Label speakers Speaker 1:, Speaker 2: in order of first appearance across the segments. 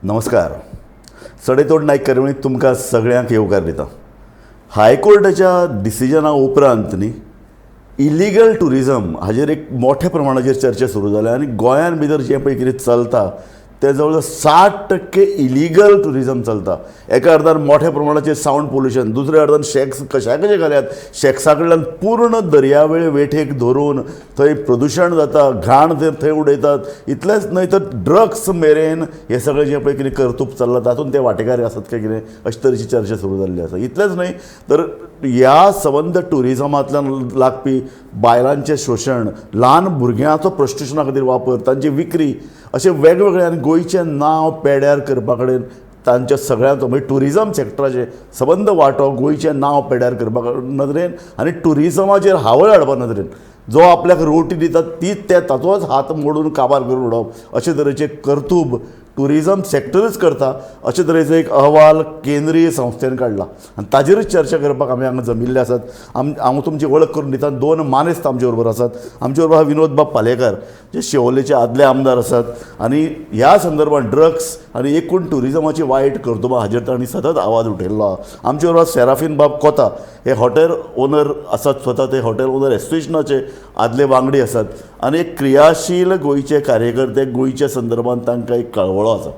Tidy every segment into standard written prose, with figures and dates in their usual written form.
Speaker 1: नमस्कार. सडेतोड नायक कार्यावळींत तुमकां सगळ्यांक येवकार दिता. हायकोर्टाच्या डिसिजना उपरांत न्ही इलिगल ट्युरिजम हाजेर एक मोठ्या प्रमाणाचेर चर्चा सुरू जाल्या आनी गोंयान भितर जें पळय कितें चलता तें जवळ जवळ 60% इलिगल ट्युरिजम चलता. एका अर्दान मोठ्या प्रमाणाचेर सावंड पोल्युशन, दुसऱ्या अर्दान शॅक्स कशा कशे घाल्यात, शॅक्सा कडल्यान पूर्ण दर्यावेळ वेठेक धरून थंय प्रदुशण जाता, घाण थंय उडयतात. इतलेंच न्हय तर ड्रग्स मेरेन हें सगळें जें पळय कितें कर्तूब चल्लां तातूंत ते वांटेकार आसात काय कितें अशे तरेची चर्चा सुरू जाल्ली आसा. इतलेंच न्हय तर ह्या संबंद ट्युरिजमांतल्यान लागपी बायलांचें शोशण, ल्हान भुरग्यांचो प्रोस्टिट्युशना खातीर वापर, तांची विक्री अशें वेगवेगळे आनी गोंयचें नांव पेड्यार करपा कडेन तांच्या सगळ्यांचो म्हणजे ट्युरिजम सॅक्टराचें सबंद वांटो गोंयचें नांव पेड्यार करपा नदरेन आनी ट्युरिजमाचेर हावळ हाडपा नदरेन जो आपल्याक रोटी दिता तीच ते ताचोच हात मोडून काबार करून उडोवप अशे तरेचें कर्तूब ट्युरिजम सॅक्टरूच करता अशे तरेचो एक अहवाल केंद्रीय संस्थेन काडला आनी ताजेरूच चर्चा करपाक आमी हांगा जमिल्ले आसात. हांव तुमची वळख करून दिता. दोन मानेस्त आमचे बरोबर आसात. आमचे बरोबर आहा विनोद बाब पालेकार जे शिवोलेचे आदले आमदार आसात आनी ह्या संदर्भात ड्रग्स आनी एकूण ट्युरिजमाची वायट कर्तुबां हाजेर तांणी सतत आवाज उठयल्लो आहा. आमचे बरोबर सेराफीन बाब कोता हे हॉटेल ओनर आसात, स्वता ते हॉटेल ओनर एसोसिएशनाचे आदले वांगडी आसात आनी एक क्रियाशील गोंयचे कार्यकर्ते, गोंयच्या संदर्भात तांकां एक कळवळो आसा.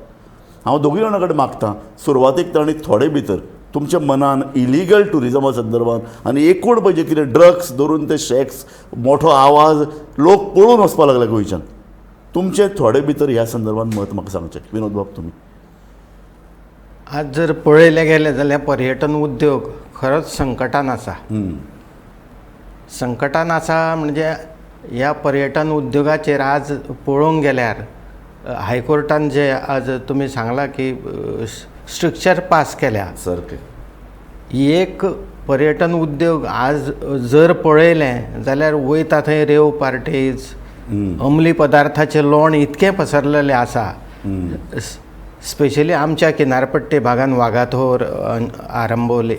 Speaker 1: हांव दोगूय जाणां कडेन मागता, सुरवातेक तांणी थोडे भितर तुमच्या मनान इलिगल ट्युरिजमा संदर्भात आनी एकूण पळय जें कितें ड्रग्स धरून ते शॅक्स मोठो आवाज लोक पळून वचपाक लागले गोंयच्यान, तुमचें थोडे भितर ह्या संदर्भात मत म्हाका सांगचें. विनोद बाब तुमी.
Speaker 2: आज जर पळयलें गेलें जाल्यार पर्यटन उद्योग खरोच संकटान आसा. संकटान आसा म्हणजे ह्या पर्यटन उद्योगाचेर आज पळोवंक गेल्यार हायकोर्टान जे आज तुमी सांगलां की स्ट्रिक्चर पास केल्या,
Speaker 1: सारकें,
Speaker 2: एक पर्यटन उद्योग आज जर पळयलें जाल्यार वयता थंय रेव पार्टीज, अंमली पदार्थाचें लोण इतकें पसरलेलें आसा. स्पेशली आमच्या किनारपट्टी भागान वागातोर, आरंबोल,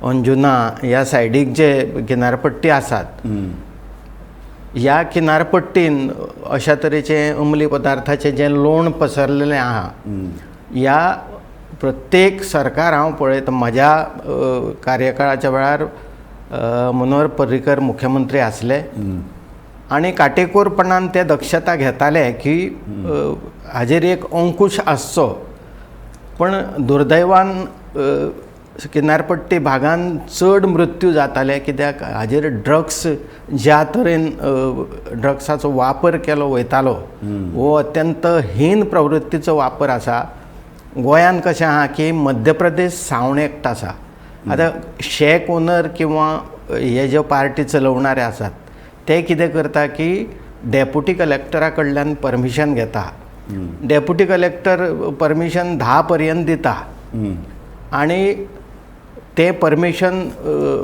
Speaker 2: अंजुना ह्या सायडीक जे किनारपट्टी आसात, ह्या किनारपट्टीन अशा तरेचें अंमली पदार्थाचें जें लोण पसरलेलें आहा, ह्या प्रत्येक सरकार हांव पळयता म्हज्या कार्यकाळाच्या वेळार मनोहर पर्रीकर मुख्यमंत्री आसले आनी काटेकोरपणान ते दक्षता घेताले की हाजेर एक अंकूश आसचो. पण दुर्दैवान किनारपट्टी भागान चड मृत्यू जाताले कित्याक हाजेर ड्रग्स ज्या तरेन ड्रग्साचो वापर केलो वयतालो हो अत्यंत हीन प्रवृत्तीचो वापर आसा. गोंयान कशें आहा की मध्य प्रदेश सावंड एक्ट आसा. आतां शॅक ओनर किंवा हे ज्यो पार्टी चलोवणारे आसात ते कितें करता की डेप्युटी कलेक्टरा कडल्यान परमिशन घेता. डेप्युटी कलेक्टर परमिशन 10 पर्यंत दिता आनी तें परमिशन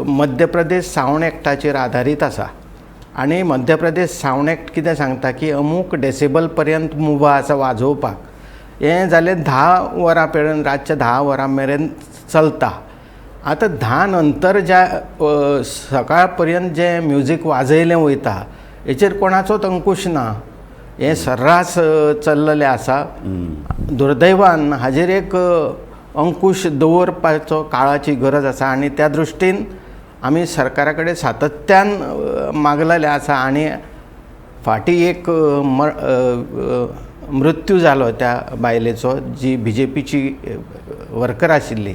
Speaker 2: मध्य प्रदेश सावंड एक्टाचेर आदारीत आसा. आनी मध्य प्रदेश सावंड एक्ट कितें सांगता की अमूक डेसिबल पर्यंत मुभा आसा वाजोवपाक. हें जालें 10 वरां मेरेन, रातच्या 10 वरां मेरेन चलता. आतां 10 नंतर ज्या सकाळ पर्यंत जें म्युजीक वाजयलें वयता हेचेर कोणाचोच अंकूश ना. हें सर्रास चल्ललें आसा. दुर्दैवान हाजेर एक अंकूश दवरपाचो काळाची गरज आसा आनी त्या दृश्टीन आमी सरकारा कडेन सातत्यान मागलेलें आसा. आनी फाटीं एक मृत्यू जालो त्या बायलेचो जी बी जे पीची वर्कर आशिल्ली.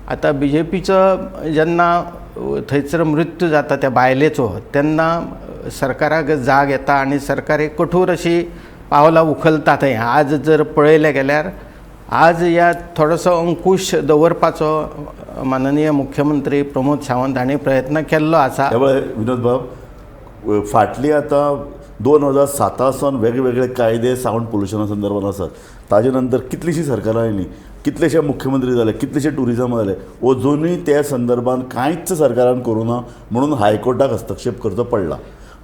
Speaker 2: आतां बी जे पीचो जेन्ना थंयसर मृत्यू जाता त्या बायलेचो तेन्ना सरकाराक जाग येता आनी सरकार एक कठोर अशी पावलां उखलता. थंय आज जर पळयलें गेल्यार आज ह्या थोडोसो अंकूश दवरपाचो माननीय मुख्यमंत्री प्रमोद सावंत हांणी प्रयत्न केल्लो आसा.
Speaker 1: त्यामुळे विनोद बाब, फाटली आतां 2007 सावन वेगवेगळे कायदे सावंड पोल्युशना संदर्भात आसात. ताजे नंतर कितलीशीं सरकारां आयलीं, कितलेशे मुख्यमंत्री जाले, कितलेशे ट्युरिजम जाले, अजुनूय त्या संदर्भात कांयच सरकारान करूं ना म्हणून हायकोर्टाक हस्तक्षेप करचो पडला.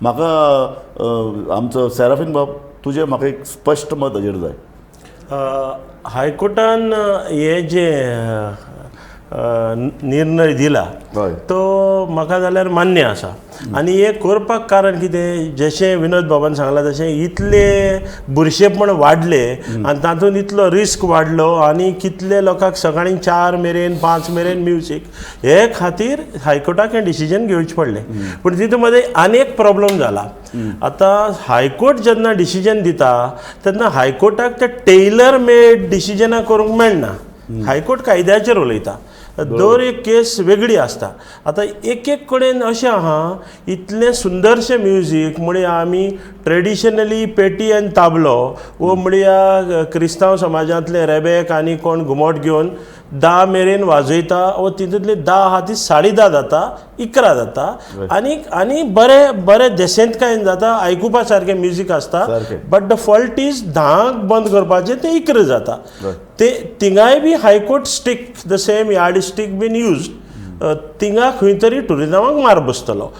Speaker 1: म्हाका आमचो सेराफीन बाब, तुजें म्हाका एक स्पश्ट मत हाजेर जाय.
Speaker 3: हायकोर्टान हे जे निर्णय दिला तो म्हाका जाल्यार मान्य आसा. आनी हें करपाक कारण कितें, जशें विनोद बाबान सांगलां तशें इतले बुरशेपण वाडलें आनी तातूंत इतलो रिस्क वाडलो आनी कितले लोकांक सकाळीं 4 मेरेन 5 मेरेन म्युजीक, हे खातीर हायकोर्टाक हें डिसिजन घेवचें पडलें. पूण तितूंत मदें आनी एक प्रॉब्लम जाला. आतां हायकोर्ट जेन्ना डिसिजन दिता तेन्ना हायकोर्टाक ते टेलर मेड डिसिजनां करूंक मेळना. हायकोर्ट कायद्याचेर उलयता, दर एक केस वेगळी आसता. आतां एक एक कडेन अशें आहा, इतलें सुंदरशें म्युजीक म्हळ्यार आमी ट्रेडिशनली पेटी आनी ताबलो वो म्हळ्यार क्रिस्तांव समाजांतले रेबेक आनी कोण घुमट घेवन 10 मेरेन वाजयता वो तितूंतली 10 आहा ती 10:30 जाता, 11 जाता आनी आनी बरें बरें देसेंतकायेन जाता, आयकुपा सारकें म्युजीक आसता. बट the fault is 10 बंद करपाचें तें 11 जाता. ते तिंगाय बी high court stick the same yard stick been use, तिंगा खंय तरी टुरिजमाक मार बसतलो.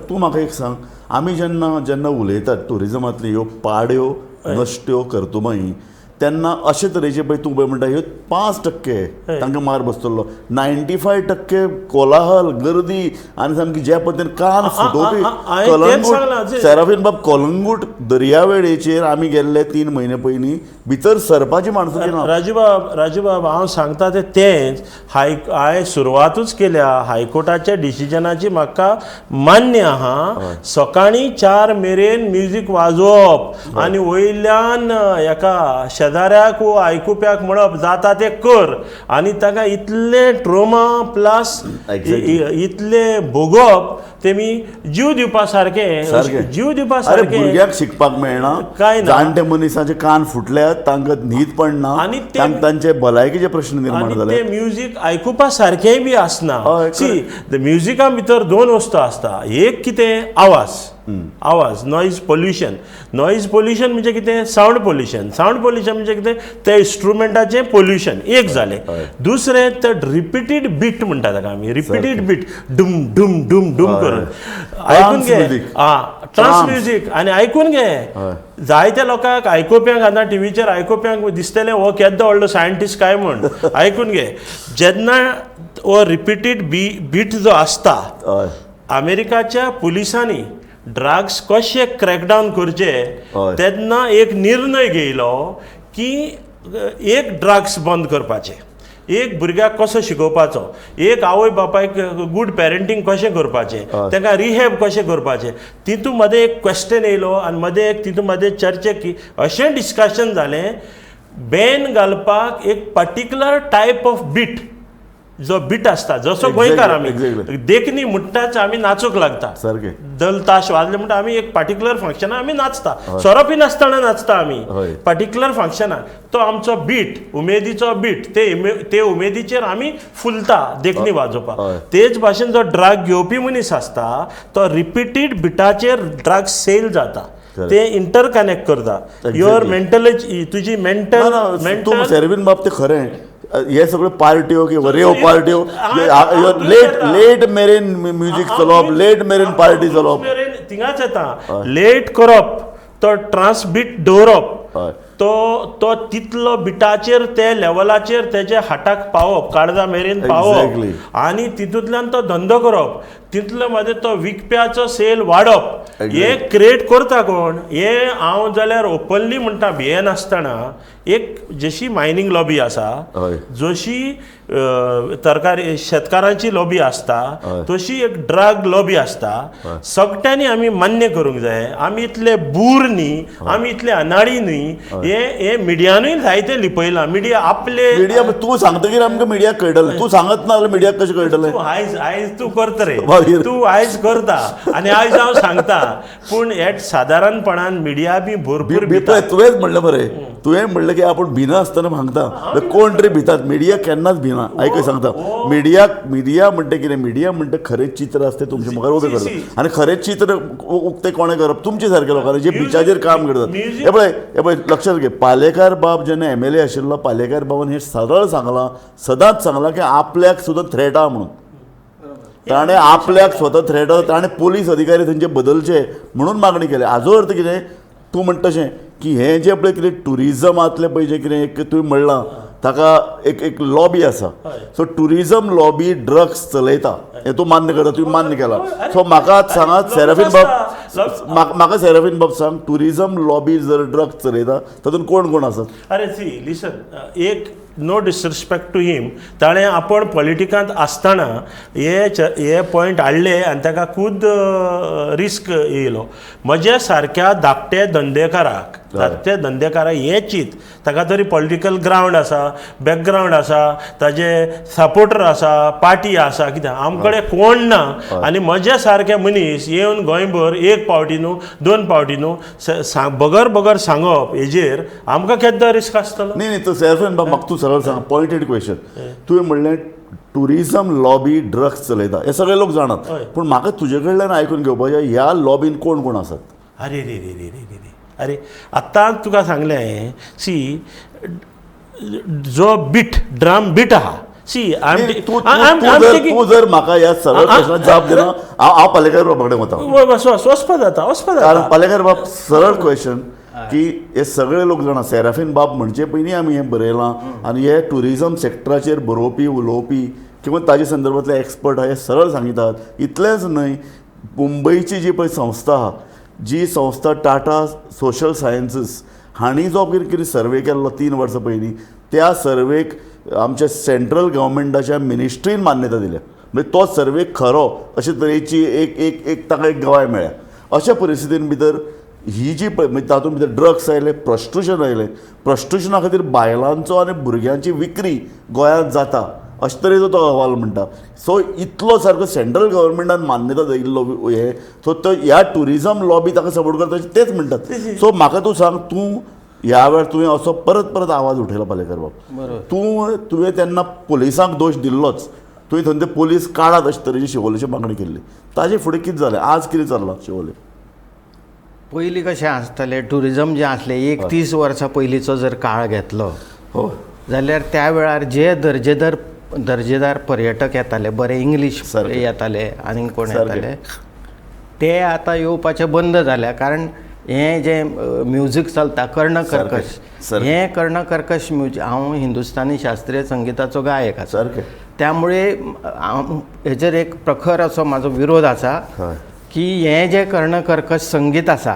Speaker 1: तूं म्हाका एक सांग, आमी जेन्ना जेन्ना उलयतात टुरिजमांतली ह्यो पाड्यो नश्ट्यो कर्तुबाई तेन्ना अशे तरेचे पळय तूं पळय म्हणटा ह्यो 5% तांकां मार बसतलो, 95% कोलाहल गर्दी आनी सामकी ज्या पद्दतीन कान फुटोवपी. कलंगूट सेराफीन बाब, कलंगूट दर्यावेळेचेर आमी गेल्ले 3 म्हयने पयलीं, भितर सरपाची माणसाची ना.
Speaker 3: राजूबाब, राजूबाब हांव सांगता तें तेंच. हांवें सुरवातूच केल्या हायकोर्टाच्या डिसिजनाची म्हाका मान्य आहा. सकाळीं 4 मेरेन म्युजीक वाजोवप आनी वयल्यान हेका शेजाऱ्याक वो आयकुप्याक म्हणप जाता तें कर, आनी ताका इतलें ट्रोमा प्लस इतलें भोगप, तेमी जीव दिवपा सारकें, जीव दिवपा सारकें.
Speaker 1: भुरग्याक शिकपाक मेळना काय ना, जाणटे मनिसाचे कान फुटल्यात, तांकां न्हीद पडना आनी तांचे भलायकीचे प्रश्न निर्माण जाले.
Speaker 3: ते म्युजीक आयकुपा सारकेंय बी आसना. सी, म्युजिका भितर 2 वस्तू आसता, एक कितें आवाज, आवाज नॉयज पोल्युशन. नॉयज पोल्युशन म्हणजे कितें, सावंड पोल्युशन. सावंड पोल्युशन म्हणजे कितें, ते इन्स्ट्रुमेंटाचें पोल्युशन एक जालें. दुसरें ते रिपीटेड बीट म्हणटा ताका आमी, रिपीटेड बीट डुम डुम डुम डुम करून आयकून घे, ट्रान्स म्युजीक. आनी आयकून घे, जायत्या लोकांक आयकुप्यांक आतां टिवीचेर आयकुप्यांक दिसतलें हो केदो व्हडलो सायंटिस्ट काय म्हूण. आयकून घे, जेन्ना हो रिपीटेड बीट जो आसता, अमेरिकाच्या पुलिसांनी ड्रग्स कशे क्रॅकडावन करचे तेन्ना एक निर्णय घेयलो की एक ड्रग्स बंद करपाचें, एक भुरग्याक कसो शिकोवपाचो, एक आवय बापायक गूड पॅरेंटींग कशें करपाचें, तांकां रिहॅब कशें करपाचें. तितूंत मदें एक क्वेश्चन येयलो आनी मदें एक तितूंत मदें चर्चे की अशें डिस्कशन जालें, बॅन घालपाक एक पर्टिक्युलर टायप ऑफ बीट जो बीट आसता, जसो गोंयकार आमी देखणी म्हणटाच आमी नाचूंक लागता, दल ताश वाजले म्हणटा आमी एक पर्टिक्युलर फंक्शनाक आमी नाचता, सोरो पी नासतना नाचता आमी पर्टिक्युलर फंक्शनाक. तो आमचो बीट, उमेदीचो बीट, ते उमेदीचेर आमी फुलता देखणी वाजोवपाक. तेच भाशेन जो ड्रग घेवपी मनीस आसता तो रिपीटेड बिटाचेर ड्रग सेल जाता, ते इंटरकनेक्ट करता your mental, तुजी मेंटल.
Speaker 1: तूं सेरेबीन बाब ते खरें, हे सगळ्यो पार्ट्यो किंवा रेव पार्ट्यो लेट लेट मेरेन म्युजीक चलोवप, लेट मेरेन पार्टी चलोवप,
Speaker 3: थिंगाच येता लेट करप, तो ट्रान्स बीट दवरप, तो तो तितलो बिटाचेर ते लेवलाचेर तेजे हाताक पावप, काळजा मेरेन पावप आनी तितूंतल्यान तो धंदो करप, तितले मदें तो विकप्याचो सेल वाडप. हे क्रिएट करता कोण, हे हांव जाल्यार ओपनली म्हणटा भियेनासतना, एक जशी मायनींग लॉबी आसा, जशी तरकारी शेतकारांची लॉबी आसता, तशी एक ड्रग लॉबी आसता. सगळ्यांनी आमी मान्य करूंक जाय, आमी इतले बूर न्ही, आमी इतले अनाडी न्ही. हे हे मिडियानूय जायते लिपयलां, मिडिया आपले
Speaker 1: मिडिया. तूं सांगतकीर आमकां मिडियाक कळटलें, तूं सांगत ना जाल्यार मिडियाक कशें कळटलें?
Speaker 3: आयज आयज तूं करता रे, तूं आयज करता आनी आयज हांव सांगता, पूण हे सादारणपणान मिडिया बी भरपूर.
Speaker 1: तुवेंच म्हणलें बरें, तुवें म्हणलें की आपूण भिना आसतना सांगता, कोण तरी भितात, मिडिया केन्नाच भिना. आयकय सांगता, मिडिया मिडिया म्हणटा कितें, मिडिया म्हणटा खरें चित्र आसता तुमचे मुखार उबें करता, आनी खरें चित्र उक्तें कोणें करप, तुमचे सारके लोकांनी जे बिचाचेर काम करतात. हे पळय, हे पळय लक्षात घे, पालेकार बाब जेन्ना MLA आशिल्लो, पालेकार बाबान हें सरळ सांगलां, सदांच सांगलां की आपल्याक सुद्दां थ्रेट आहा म्हणून. ताणें आपल्याक स्वता थ्रेट आहा, ताणें पोलीस अधिकारी थंयचे बदलचे म्हणून मागणी केली. हाजो अर्थ कितें, तूं म्हणटा तशें की हें जें पळय कितें टुरिजमांतलें पळय जें कितें एक तुवें म्हणलां ताका एक एक लॉबी आसा. सो टुरिजम लॉबी ड्रग्स चलयता हें तूं मान्य करता, तुवें मान्य केलां. सो म्हाका सांगात सेराफीन बाब, म्हाका सेराफीन बाब सांग, टुरिजम लॉबी जर ड्रग्स चलयता तातूंत कोण कोण आसात?
Speaker 3: अरे सी लिसन, एक नो डिसरिस्पेक्ट टू हिम, ताणें आपण पॉलिटिकांत आसतना हे पॉयंट हाडले आनी ताका खूद रिस्क येयलो. म्हज्या सारक्या धाकटे धंदेकाराक, धाकटे धंदेकाराक हें चीत, ताका तरी पॉलिटिकल ग्रावंड आसा, बॅकग्रावंड आसा, ताजे सपोर्टर आसा, पार्टी आसा, कितें आमकडे कोण ना. आनी म्हज्या सारके मनीस येवन गोंयभर एक पावटी न्हू दोन पावटी न्हू बगर बगर सांगप हेजेर आमकां केद्दां रिस्क आसतलो.
Speaker 1: न्ही न्ही, तूं सेराफीन बाब म्हाका तूं सरळ सांग, पॉयंटेड क्वेश्चन. तुवें म्हणलें टुरिजम लॉबी ड्रग्स चलयता हे सगळे लोक जाणात, पूण म्हाका तुजे कडल्यान आयकून घेवपाचें ह्या लॉबीन कोण कोण आसात?
Speaker 3: अरे रे रे रे रे रे रे, अरे आत्तां तुका सांगलें हांवें, सी जो बीट ड्रम बीट आहा, सी I
Speaker 1: am तूं जर म्हाका ह्या सरळ प्रश्नाक जाप दिना, हांव पालेकर बाबा कडेन वता.
Speaker 3: वचपा जाता, वचपा जाता.
Speaker 1: कारण पालेकर बाब सरळ क्वेश्चन की हे सगळे लोक जाणा, सेराफीन बाब म्हणचे पयलीं आमी हें बरयलां आनी हे टुरिजम सेक्टराचेर बरोवपी उलोवपी किंवा ताजे संदर्भातले एक्सपर्ट हे सरळ सांगितात. इतलेंच न्हय, मुंबयची जी पळय संस्था आहा, जी संस्था टाटा सोशल सायन्सीस हांणी जो कितें कितें सर्वे केल्लो 3 वर्सां पयलीं, त्या सर्वेक आमच्या सेंट्रल गव्हर्मेंटाच्या मिनिस्ट्रीन मान्यता दिल्या. म्हणजे तो सर्वे खरो अशे तरेची एक एक एक ताका एक गवाय मेळ्ळ्या. अशा परिस्थितीन भितर ही जी पळय म्हणजे तातूंत भितर ड्रग्स आयले, प्रॉस्टिट्युशन आयलें, प्रॉस्टिट्युशना खातीर बायलांचो आनी भुरग्यांची विक्री गोंयांत जाता अशे तरेचो तो अहवाल म्हणटा. सो इतलो सारको सेंट्रल गव्हर्मेंटान मान्यता दिल्लो हे, सो तो ह्या टुरिजम लॉबी ताका सपोर्ट करता तेच म्हणटात. सो म्हाका तूं सांग, तूं ह्या वेळार तुवें असो परत परत आवाज उठयलो पालेकर बाब, तूं तुवें तेन्ना पुलिसांक दोश दिल्लोच, तुवें थंय ते पोलीस काडात अशे तरेची शिवोलेची मागणी केल्ली. ताजे फुडें कितें जालें, आज कितें चल्लां शिवोले?
Speaker 2: पयलीं कशें आसतालें टुरिजम जें आसलें, एक 30 वर्सां पयलींचो जर काळ घेतलो
Speaker 1: हो
Speaker 2: जाल्यार त्या वेळार जे दर्जेदार पर्यटक येताले, बरे इंग्लीश येताले आनी कोण येताले, ते आतां येवपाचे बंद जाल्या. कारण हें जें म्युजीक चलता कर्णकर्कश, हें कर्णकर्कश म्युजीक, हांव हिंदुस्तानी शास्त्रीय संगिताचो गायक आसा, त्यामुळे हेजेर एक प्रखर असो म्हाजो विरोध आसा की हें जें कर्णकर्कश संगीत आसा,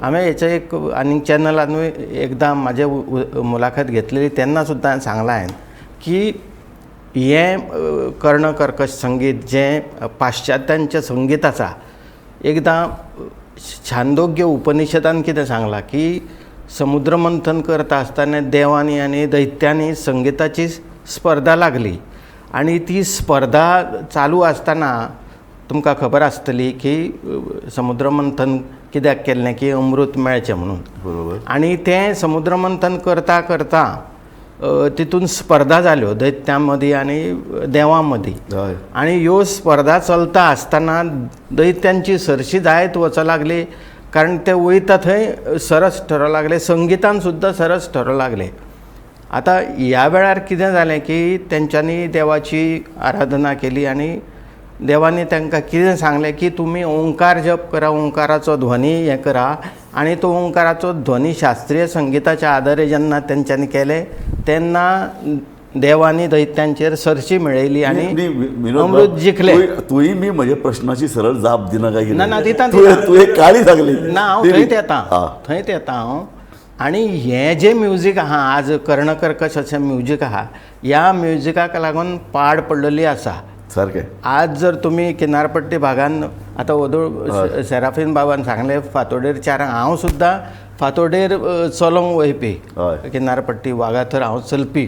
Speaker 2: हांवें हेचें एक आनी चॅनलानूय एकदां म्हाजें मुलाखत घेतलेली तेन्ना सुद्दां हांवें सांगलां हांवें की हें कर्णकर्कश संगीत जें पाश्चात्यांचें संगीत आसा, एकदां छांदोग्य उपनिषदान कितें सांगलां की समुद्रमंथन करता आसतना देवांनी आनी दैत्यांनी संगिताची स्पर्धा लागली आनी ती स्पर्धा चालू आसतना तुमकां खबर आसतली की समुद्रमंथन कित्याक केल्लें की अमृत मेळचें म्हणून.
Speaker 1: बरोबर.
Speaker 2: आनी तें समुद्रमंथन करता करता तितून स्पर्धा जाल्यो दैत्यां मदीं आनी देवां मदीं, आनी ह्यो स्पर्धा चलता आसतना दैत्यांची सरशी जायत वचो लागली, कारण ते वयता थंय सरस ठरो लागले, संगितान सुद्दां सरस ठरो लागले. आतां ह्या वेळार कितें जालें की तेंच्यांनी देवाची आराधना केली आनी देवांनी तांकां कितें सांगलें की तुमी ओंकार जप करा, ओंकाराचो ध्वनी हें करा, आनी तो ओंकाराचो ध्वनी शास्त्रीय संगिताच्या आदारे जेन्ना तेंच्यांनी केलें तेन्ना देवांनी दैत्यांचेर सरशी मेळयली आनी अमृत जिखले.
Speaker 1: तुवें मी म्हज्या प्रश्नाची सरळ जाप दिना काय?
Speaker 2: ना ना, दिता.
Speaker 1: तुवें काळी सांगली
Speaker 2: ना, हांव थंयच येता, थंयच येता हांव. आनी हें जें म्युजीक आहा आज कर्णकर्कश अशें म्युजीक आहा, ह्या म्युजिकाक लागून पाड पडलेली आसा
Speaker 1: सारकें.
Speaker 2: आज जर तुमी किनारपट्टी भागान आतां वदोळ सेराफीन बाबान सांगलें फातोडेर 4, हांव सुद्दां फातोडेर चलोंक वयपी, किनारपट्टी वागाथर हांव चलपी,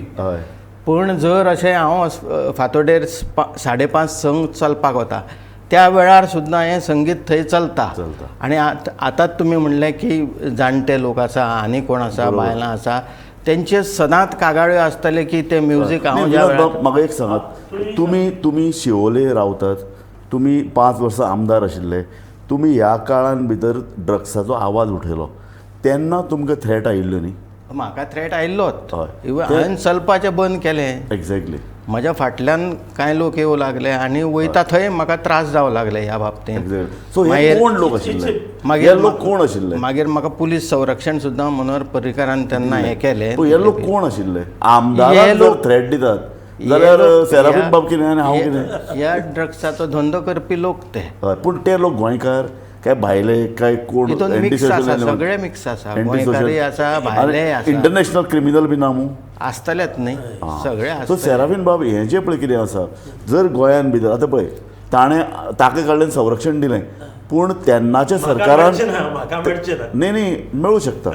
Speaker 2: पूण जर अशें हांव फातोडेर 5:30-6 चलपाक वता त्या वेळार सुद्दां हें संगीत थंय चलता. आनी आतांच तुमी म्हणलें की जाणटे लोक आसा आनी कोण आसा, बायलां आसा, तेंचे सदांच कागाळ्यो आसतले की ते म्युजीक. हांव
Speaker 1: म्हाका एक सांगात, तुमी तुमी शिवोले रावतात, तुमी 5 वर्सां आमदार आशिल्ले, तुमी ह्या काळान भितर ड्रग्साचो आवाज उठयलो तेन्ना तुमकां थ्रेट आयिल्ल्यो न्ही?
Speaker 2: म्हाका थ्रेट आयिल्लोच.
Speaker 1: हय.
Speaker 2: इवन हांवें चलपाचें बंद केलें.
Speaker 1: एक्झॅक्टली.
Speaker 2: म्हज्या फाटल्यान कांय लोक येवं लागले आनी वयता थंय म्हाका त्रास जावं लागले ह्या बाबतींत.
Speaker 1: सो हे
Speaker 2: मागीर-
Speaker 1: कोण लोक आशिल्ले?
Speaker 2: मागीर
Speaker 1: हे लोक कोण आशिल्ले?
Speaker 2: मागीर म्हाका पुलीस संरक्षण सुद्दां मनोहर पर्रीकारान तेन्ना हें केलें.
Speaker 1: पूण हे लोक कोण आशिल्ले? आमदारान
Speaker 2: हे
Speaker 1: जर
Speaker 2: लोक-
Speaker 1: थ्रेट दितात
Speaker 2: हे
Speaker 1: जाल्यार
Speaker 2: लोक
Speaker 1: सेराफीन
Speaker 2: ह्या-
Speaker 1: बाब कितें आनी हांव कितें?
Speaker 2: ह्या ड्रग्साचो धंदो करपी लोक ते.
Speaker 1: हय, पूण ते लोक गोंयकार काय भायले काय कोण?
Speaker 2: हितून मिक्स आसा, सगळे मिक्स आसा, गोंयकारय आसा, भायलेय आसा.
Speaker 1: इंटरनॅशनल क्रिमिनल बी ना मू?
Speaker 2: आसतलेच न्ही, सगळे
Speaker 1: सो
Speaker 2: आसतले.
Speaker 1: सेराफीन बाब, हें जें पळय कितें आसा, जर गोंयान भितर आतां पळय ताणें ताका कडल्यान संरक्षण दिलें, पूण तेन्नाच्या सरकारान
Speaker 3: मेळचें ना, म्हाका मेळचें ना.
Speaker 1: न्ही न्ही, मेळूं शकता,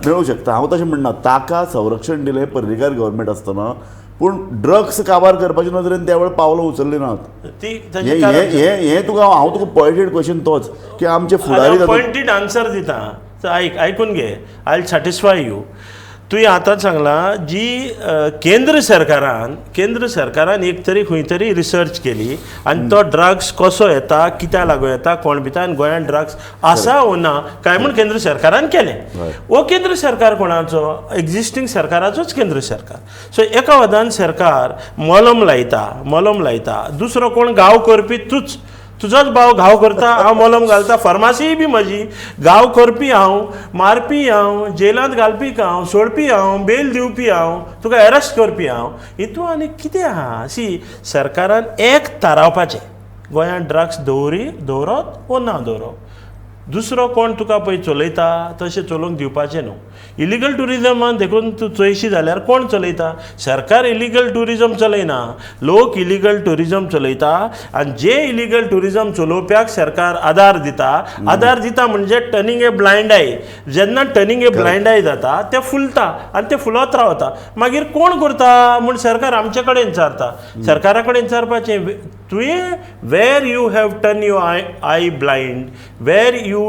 Speaker 1: मेळूं शकता, हांव तशें म्हणना. ताका संरक्षण दिलें पर्रीकार गव्हर्मेंट आसतना, पूण ड्रग्स काबार करपाच्या नदरेन त्या वेळार पावलां उचल्लीं नात.
Speaker 3: ती
Speaker 1: हे
Speaker 3: ताचें
Speaker 1: हे
Speaker 3: कारण
Speaker 1: हे हे तुका हांव तुका पॉयंटेड क्वेश्चन तोच की आमचे फुडारी तातूंत-
Speaker 3: पॉयंटेड आन्सर दिता. तर आयक, आयकून घे, I will satisfy you. तुवें आतां सांगलां जी केंद्र सरकारान एक तरी खंय तरी रिसर्च केली आनी तो ड्रग्स कसो येता, कित्याक लागून येता, कोण भिता आनी गोंयांत ड्रग्स आसा वो ना काय म्हूण केंद्र सरकारान केलें.
Speaker 1: हय.
Speaker 3: हो केंद्र सरकार कोणाचो? एग्जिस्टींग सरकाराचोच केंद्र सरकार. सो एका वदान सरकार मलम लायता, मलम लायता, दुसरो कोण घाव करपी तूच, तुजोच भाव घाव करता, हांव मलम घालता, फार्मासीय बी म्हजी, घाव करपी हांव, मारपी हांव, जेलांत घालपी हांव, सोडपी हांव, बेल दिवपी हांव, तुका एरेस्ट करपी हांव. हितू आनी कितें आहा? सी, सरकारान एक थारावपाचें, गोंयांत ड्रग्स दवरी दवरप वो ना दवरप. दुसरो कोण तुका पळय चलयता तशें चलोवंक दिवपाचें न्हू. इलिगल ट्युरिजमान देखून तूं चोयशी जाल्यार कोण चलयता? सरकार इलिगल ट्युरिजम चलयना, लोक इलिगल ट्युरिजम चलयता. आनी जे इलिगल ट्युरिजम चलोवप्याक सरकार आदार दिता, आदार दिता म्हणजे टर्निंग ए ब्लायंड I. जेन्ना टर्निंग ए ब्लायंड I जाता, ते फुलता आनी ते फुलत रावता. मागीर कोण करता म्हूण सरकार आमचे कडेन विचारता. सरकारा कडेन विचारपाचें तुवें, where you have turn your eye blind, where you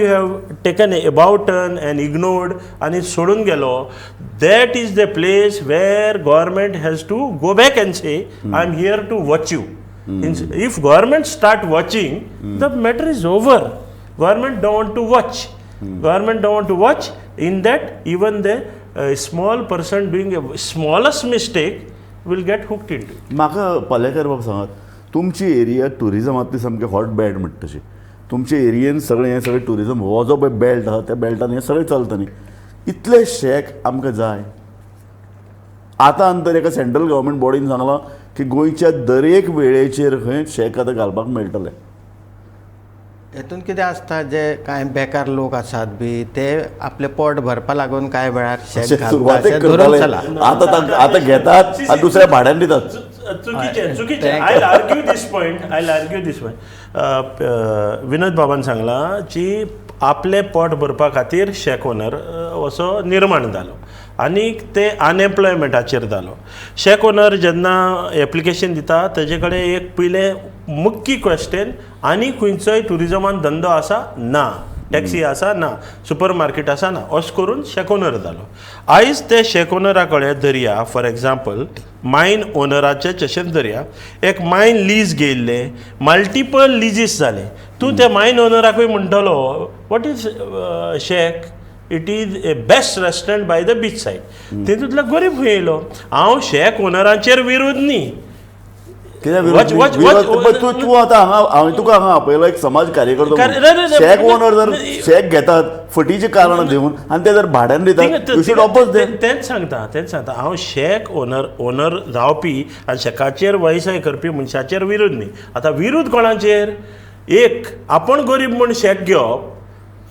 Speaker 3: have taken a about turn and ignored आनी सोडून गेलो, that is the place where government has to go back and say, I am here to watch you. If government start watching, the matter is over. Government don't want to watch. Government don't want to watch. In that, even the small person doing a smallest mistake will get hooked into it.
Speaker 1: म्हाका पालेकर बाब सांगात, तुमची area ट्युरिजमांतली सामकी hot bed म्हणटा तशी. तुमचे एरियेन सगळें हें सगळें ट्युरिजम हो जो पळय बेल्ट आहा, त्या बेल्टान हें सगळें चलता न्ही. इतले शॅक आमकां जाय? आतां अंतर एका सेंट्रल गव्हर्मेंट बॉडीन सांगलां की गोंयच्या दरेक वेळेचेर खंय शॅक आतां घालपाक मेळटले.
Speaker 2: हेतून कितें आसता, जे कांय बेकार लोक आसात बी, ते आपलें पोट भरपा लागून कांय वेळार शॅक घालता
Speaker 1: सुरवातेक
Speaker 2: अशें धरून
Speaker 1: करताले,
Speaker 2: चला.
Speaker 1: आतां तांकां आतां घेतात आनी दुसऱ्या भाड्यान दितात.
Speaker 3: चुकीचें, चुकीचें. I argue this point, I argue this point. विनोद बाबान सांगलां की आपलें पोट भरपा खातीर शॅक ओनर असो निर्माण जालो आनी ते अनएम्प्लॉयमेंटाचेर जालो. शॅक ओनर जेन्ना एप्लिकेशन दिता, तेजे कडेन एक पयलें मुख्य क्वेश्चन, आनी खंयचोय ट्युरिजमान धंदो आसा ना, टॅक्सी आसा ना, सुपर मार्केट आसा ना, अशें करून शॅक ओनर जालो. आयज ते शॅक ओनरा कडेन धरया, फॉर एग्जाम्पल, मायन ओनराचे तशेंच धरया, एक मायन लीज घेयल्ले, मल्टिपल लिजीस जाले. तूं त्या मायन ओनराकूय म्हणटलो, what is shack? It is a best restaurant by the beach side. तितूंतलो गरीब खंय येयलो? हांव शॅक ओनरांचेर विरोध न्ही.
Speaker 1: कित्याक विरोध? विरोध तूं तूं आतां हांगा, हांवें तुका हांगा आपयलो एक समाज कार्यकर्तो. शॅक ओनर जर शॅक घेतात फटीचें कारण दिवन आनी ते जर भाड्यान दितात, you should oppose them.
Speaker 3: तेंच सांगता, तेंच सांगता हांव. शॅक ओनर ओनर जावपी आनी शॅकाचेर वेवसाय करपी मनशाचेर विरोध न्ही. आतां विरोध कोणाचेर? एक आपूण गरीब म्हूण शॅक घेवप,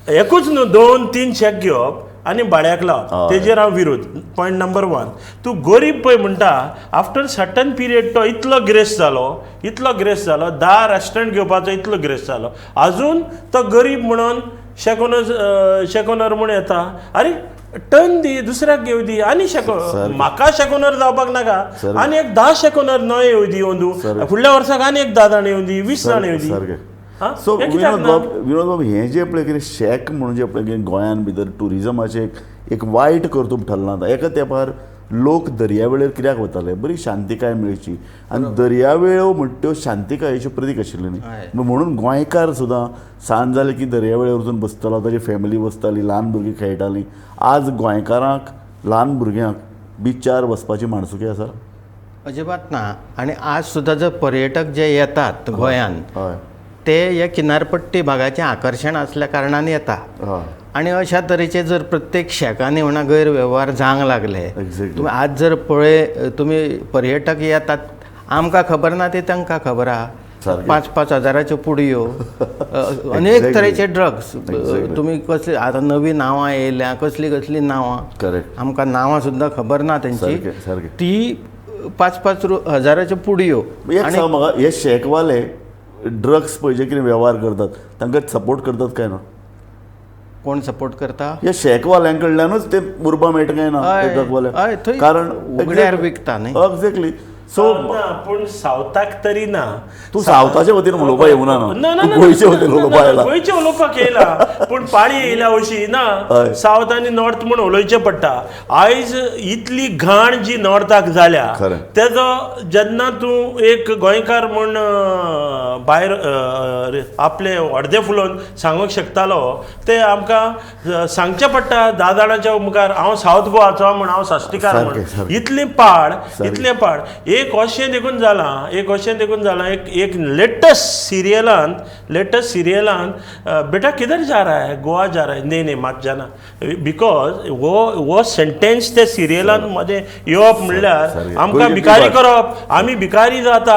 Speaker 3: एकूच न्हू, दोन तीन शॅक घेवप आनी भाड्याक लावप, तेजेर हांव विरोध. पॉयंट नंबर वन, तूं गरीब पळय म्हणटा, आफ्टर सर्टन पिरियड तो इतलो ग्रेस जालो, इतलो ग्रेस जालो, 10 रेस्टॉरंट घेवपाचो इतलो ग्रेस जालो, आजून तो गरीब म्हणून शॅक ओनर, शॅक ओनर म्हूण येता. आरे, टर्न दी, दुसऱ्याक घेवं दी. आनी शॅक म्हाका शॅक ओनर जावपाक नाका. आनी एक 10 शॅक ओनर नवे येवं दी. अंदू फुडल्या वर्साक आनी एक 10 जाण येवं दी, 20 जाण येवं दी.
Speaker 1: सो विनोद बाब, विनोद बाब, हें जें पळय कितें शॅक म्हणून जें पळय कितें गोंयान भितर ट्युरिजमाचें एक एक वायट कर्तूब ठरलां आतां. एका तेंपार लोक दर्यावेळेर कित्याक वताले? बरी शांतिकाय मेळची आनी दर्यावेळो म्हणटा त्यो शांतिकायेच्यो प्रतीक आशिल्ल्यो न्ही. म्हणून गोंयकार सुद्दां सांज जाली की दर्यावेळेर वचून बसतालो, ताजी फॅमिली बसताली, ल्हान भुरगीं खेळटालीं. आज गोंयकारांक ल्हान भुरग्यांक बिचार वचपाची माणसुकी आसा?
Speaker 2: अजिबात ना. आनी आज सुद्दां जर पर्यटक जे येतात गोंयांत ते हे किनारपट्टी भागाचें आकर्शण आसल्या कारणान येता. आनी अशा तरेचे जर प्रत्येक शेकांनी म्हणा गैरवेव्हार जावंक लागले, तुमी आज जर पळय तुमी पर्यटक येतात, आमकां खबर ना ते तांकां खबर आहा. 5-5 हजाराच्यो पुडयो, अनेक तरेचे ड्रग्स, तुमी कसली आतां नवी नांवां येयल्या, कसली कसली नांवां, आमकां नांवां सुद्दां खबर ना तेंची, ती 5-5 हजाराच्यो पुडयो.
Speaker 1: एक सांग म्हाका, हे शेकवाले ड्रग्स पळय जे कितें वेव्हार करतात तांकां सपोर्ट करतात काय ना?
Speaker 2: कोण सपोर्ट करता?
Speaker 1: हे शेकवाल्यां कडल्यानूच ते उर्बा मेळटा काय ना ड्रगवाले, कारण
Speaker 2: उगड्यार विकता न्ही.
Speaker 1: एक्झॅक्टली. सो
Speaker 3: पूण सावथाक तरी ना,
Speaker 1: तूं सावथाचे वतीन उलोवपाक येवना ना, गोंयचे वतीन उलोवपाक आयला.
Speaker 3: गोंयचे उलोवपाक येयला पूण पाळी येयल्या अशी ना, सावथ आनी नॉर्थ म्हूण उलोवचें पडटा. आयज इतली घाण जी नॉर्थाक जाल्या तेजो जेन्ना तूं एक गोंयकार म्हूण भायर आपले अर्दे फुलोवन सांगूंक शकतालो ते आमकां सांगचें पडटा 10 जाणांच्या मुखार, हांव सावथ गोवाचो म्हूण, हांव साश्टीकार म्हूण. इतली पाड, इतलें पाड. एक अशें देखून जालां, एक अशें देखून जालां, एक एक लेटस्ट सिरियलान बेटा किधर जा रहा है? गोवा जा रहा है. नहीं नहीं मत जाना, because हो सेंटेन्स ते सिरियलान मदें येवप म्हणल्यार आमकां भिकारी करप, आमी भिकारी जाता.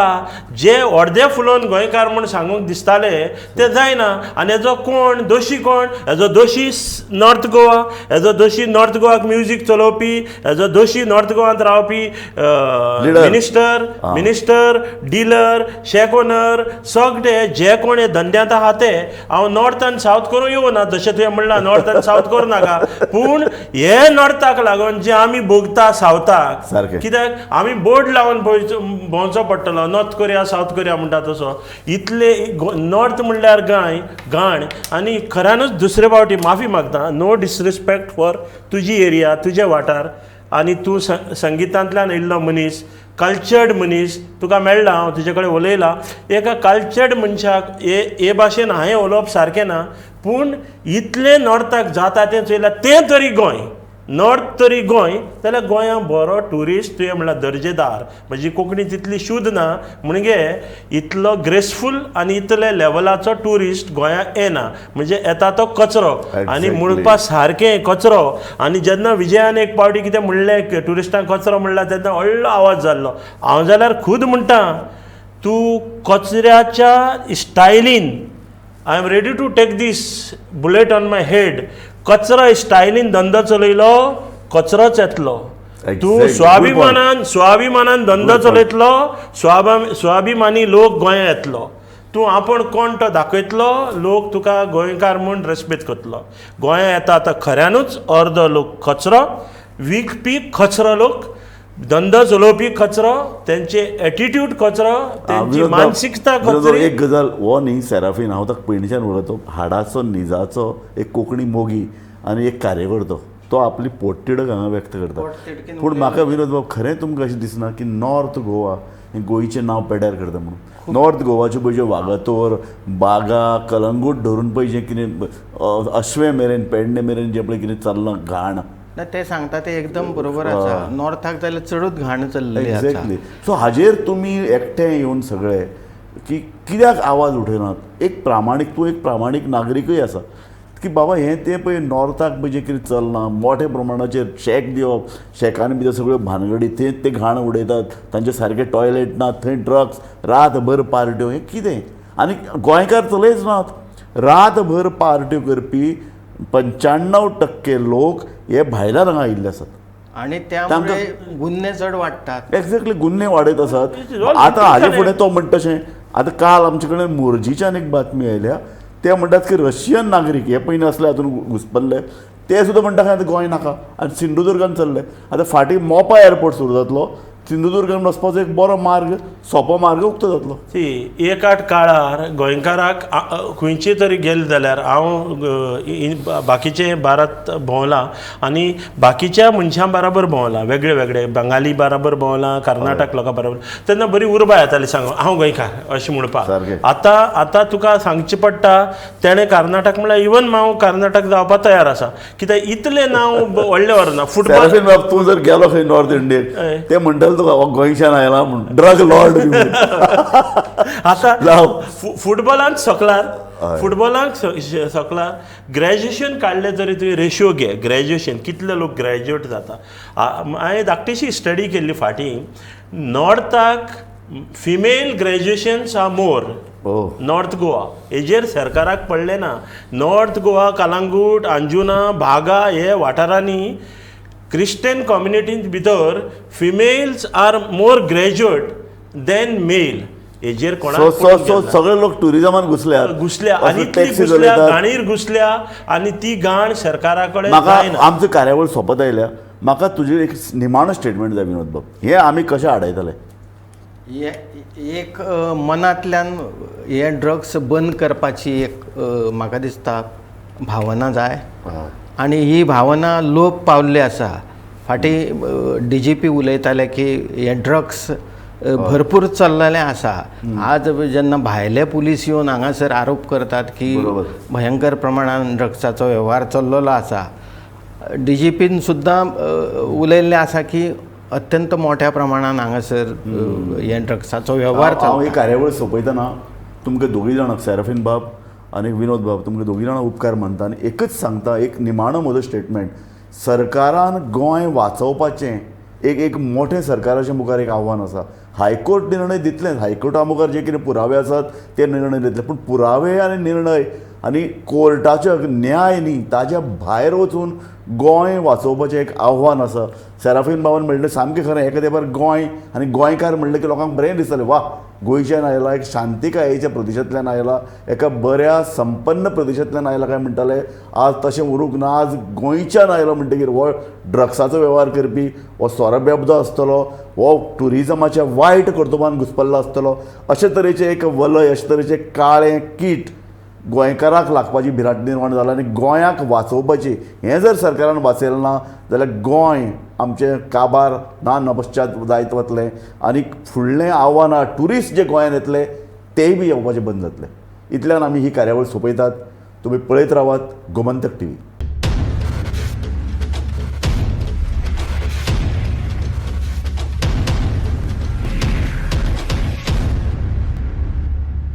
Speaker 3: जे अर्दे फुलोवन गोंयकार म्हूण सांगूंक दिसताले ते जायना. आनी हेजो कोण दोशी? कोण हेजो दोशी? नॉर्थ गोवा. हेजो दोशी नॉर्थ गोवाक म्युजीक चलोवपी, हेजो दोशी नॉर्थ गोवांत रावपी मिनिस्टर, डिलर, शेक ओनर, सगळे जे कोण हे धंद्यांत आहा ते. हांव नॉर्थ आनी सावथ करूंक येवना, जशें तुवें म्हणलां नॉर्थ आनी सावथ करूं नाका, पूण हे नॉर्थाक लागून जे आमी भोगता सावथाक, कित्याक आमी बोर्ड लावन भोंवचो पडटलो, नॉर्थ कोरिया सावथ कोरिया म्हणटा तसो. इतले नॉर्थ म्हणल्यार गाण. आनी खऱ्यानूच दुसरे फावटी माफी मागता, नो डिसरिस्पेक्ट फॉर तुजी एरिया, तुजे वाठार, आनी तूं संगितांतल्यान येयल्लो मनीस, कल्चर्ड मनीस, तुका मेळ्ळा, हांव तुजे कडेन उलयलां. एका कल्चर्ड मनशाक हे भाशेन हांवें उलोवप सारकें ना, पूण इतलें नॉर्थाक जाता तें चोयल्यार तें तरी गोंय, नॉर्थ तरी गोंय, जाल्यार गोंया बरो ट्युरिस्ट तुवें म्हणल्यार दर्जेदार. म्हजी कोंकणी तितली शुद्ध ना म्हणगे इतलो ग्रेसफूल आनी इतले लेवलाचो ट्युरिस्ट गोंया येना, म्हणजे येता तो कचरो आनी म्हणपा सारकें कचरो. आनी जेन्ना विजयान एक पावटी कितें म्हणलें ट्युरिस्टांक कचरो म्हणला तेन्ना व्हडलो आवाज जाल्लो. हांव जाल्यार खूद म्हणटा, तूं कचऱ्याच्या स्टायलीन, I am ready to take this bullet on my head, कचरो स्टायलीन धंदो चलयलो कचरोच येतलो. तूं स्वाभिमानान धंदो चलयतलो, स्वाभिमानी लोक गोंया येतलो. तूं आपूण कोण तो दाखयतलो, लोक तुका गोंयकार म्हूण रेस्पेद करतलो. गोंया येता आतां खऱ्यानूच अर्दो लोक कचरो विकपी, कचरो लोक, धंदो चलोवपी कचरो, तेंचे एटिट्यूड कचरो, तेंची मानसिकता कचरो.
Speaker 1: एक गजाल हो न्ही सेराफीन, हांव ताका पयलींच्यान उलयतो, हाडाचो निजाचो एक कोंकणी मोगी आनी एक कार्यकर्तो, तो आपली पोटतिडक हांगा व्यक्त करता. पूण म्हाका विनोद बाब खरें तुमकां अशें दिसना की नॉर्थ गोवा हें गोंयचें नांव पेड्यार करता म्हणून? नॉर्थ गोवाच्यो पळय ज्यो वागातोर, बागा, कलंगूट धरून पळय जें कितें अश्वें मेरेन, पेडणे मेरेन जें पळय कितें चल्लां घाण
Speaker 2: ना, ते सांगता ते एकदम बरोबर आसा. नॉर्थाक जाल्यार चडूच घाण चल्लेली आसा.
Speaker 1: एक्झॅक्टली. सो हाजेर तुमी एकठांय येवन सगळे की कित्याक आवाज उठयनात? एक प्रामाणीक, तूं एक प्रामाणीक नागरिकूय आसा की बाबा हें तें पळय नॉर्थाक पळय जें कितें चल्लां मोठ्या प्रमाणाचेर शॅक दिवप, शॅकांनी भितर सगळ्यो भानगडी, थंय ते घाण उडयतात, तांचे सारके टॉयलेट ना, थंय ड्रग्स, रातभर पार्ट्यो, हें कितें? आनी गोंयकार चलयच नात. रातभर पार्ट्यो करपी 95% लोक हे भायल्यान हांगा आयिल्ले आसात
Speaker 2: आनी त्यामुळे गुन्हे चड वाडटात.
Speaker 1: एक्झॅक्टली, गुन्हे वाडयत आसात. आतां हाजे फुडें तो म्हणटा तशें, आतां काल आमचे कडेन मोरजीच्यान एक बातमी आयल्या, ते म्हणटात की रशियन नागरीक हे पयलीं आसले हातून घुसपल्ले, ते सुद्दां म्हणटा आतां गोंय नाका आनी सिंधुदुर्गान चल्ले. आतां फाटीं मोपा एअरपोर्ट सुरू जातलो, सिंधुदुर्गान वचपाचो एक बरो मार्ग, सोंपो मार्ग उक्तो जातलो.
Speaker 3: सी, एक आठ काळार गोंयकाराक खंयचे तरी गेले जाल्यार हांव बाकीचे भारत भोंवलां आनी बाकीच्या मनशां बराबर भोंवलां, वेगळे वेगळे बंगाली बराबर भोंवलां, कर्नाटक लोकां बराबर, तेन्ना बरी उर्बा येताली सांगू हांव गोंयकार अशें म्हणपाक. आतां आतां तुका सांगचें पडटा तेणें कर्नाटक म्हणल्यार इवन हांव कर्नाटक जावपाक तयार आसा, कित्याक इतलें नांव व्हडलें व्हरना. फुटबॉल
Speaker 1: बाब तूं जर गेलो खंय नॉर्थ इंडियेक ते म्हणटले तुका गोंयच्यान आयला म्हूण ड्रग लॉर्ड.
Speaker 3: आतां फुटबॉलांत सकलार, फुटबॉलांत सकलार ग्रॅज्युएशन काडलें तरी तुवें रेशियो घे, ग्रॅज्युएशन कितले लोक ग्रॅज्युएट जाता. हांवें धाकटीशी स्टडी केल्ली फाटीं, नॉर्थाक female graduations are more. North Goa हेजेर सरकाराक पडलें ना. नॉर्थ गोवा, कलांगूट, अंजुना, बागा हे वाठारांनी क्रिस्टियन कम्युनिटींत भितर females are more graduate than male. हेजेर कोणाक
Speaker 1: सगळे लोक टुरिजमान घुसल्या
Speaker 3: घुसल्या आनी घुसल्या, घाणीर घुसल्या आनी ती घाण सरकारा कडेन
Speaker 1: जायना. आमचो कार्यावळ सोंपत आयल्या, म्हाका तुजें एक निमाणो स्टेटमेंट जाय विनोद बाब, हें आमी कशें आडायतले?
Speaker 2: एक मनांतल्यान हे ड्रग्स बंद करपाची एक म्हाका दिसता भावना जाय आनी ही भावना लोप पावल्ली आसा. फाटीं DGP उलयताले की हे ड्रग्स भरपूर चल्लेलें आसा. आज जेन्ना भायले पुलीस येवन हांगासर आरोप करतात की भयंकर प्रमाणान ड्रग्साचो वेव्हार चल्लेलो आसा, DGPन सुद्दां उलयल्लें आसा की अत्यंत मोठ्या प्रमाणान हांगासर हे ड्रग्साचो वेव्हार.
Speaker 1: हांव ही कार्यावळ सोंपयतना तुमकां दोगूय जाणांक, सेराफीन बाब आनी विनोद बाब, तुमकां दोगूय जाणां उपकार मानता आनी एकच सांगता, एक निमाणो म्हजो स्टेटमेंट, सरकारान गोंय वाचोवपाचें एक एक मोठें सरकाराच्या मुखार एक आव्हान आसा. हायकोर्ट निर्णय दितलें, हायकोर्टा मुखार जे कितें पुरावे आसात ते निर्णय दितले, पूण पुरावे आनी निर्णय आनी कोर्टाचो न्याय न्ही, ताज्या भायर वचून गोंय वाचोवपाचें एक आव्हान आसा. सेराफीन बाबान म्हणलें सामकें खरें, एका तेंपार गोंय आनी गोंयकार म्हणलें की लोकांक बरें दिसतालें, वा गोंयच्यान आयला, एक शांतिकायेच्या प्रदेशांतल्यान आयला, एका बऱ्या संपन्न प्रदेशांतल्यान आयला काय म्हणटाले. आज तशें उरूंक ना. आज गोंयच्यान आयलो म्हणटकीर हो ड्रग्साचो वेव्हार करपी, हो सोरो बेबदो आसतलो, हो ट्युरिजमाच्या वायट कर्तुबान घुसपल्लो आसतलो, अशे तरेचें एक वलय, अशे तरेचें काळें कीट गोंयकाराक लागपाची भिरांत निर्माण जाला आनी गोंयाक वाचोवपाची हें जर सरकारान वाचयलें ना जाल्यार गोंय आमचें काबार ना नपश्चात जायत वतलें आनी फुडलें आव्हान आहा, ट्युरिस्ट जे गोंयांत येतले तेय बी येवपाचें बंद जातले. इतल्यान आमी ही कार्यावळ सोंपयतात. तुमी पळयत रावात गोमंतक TV.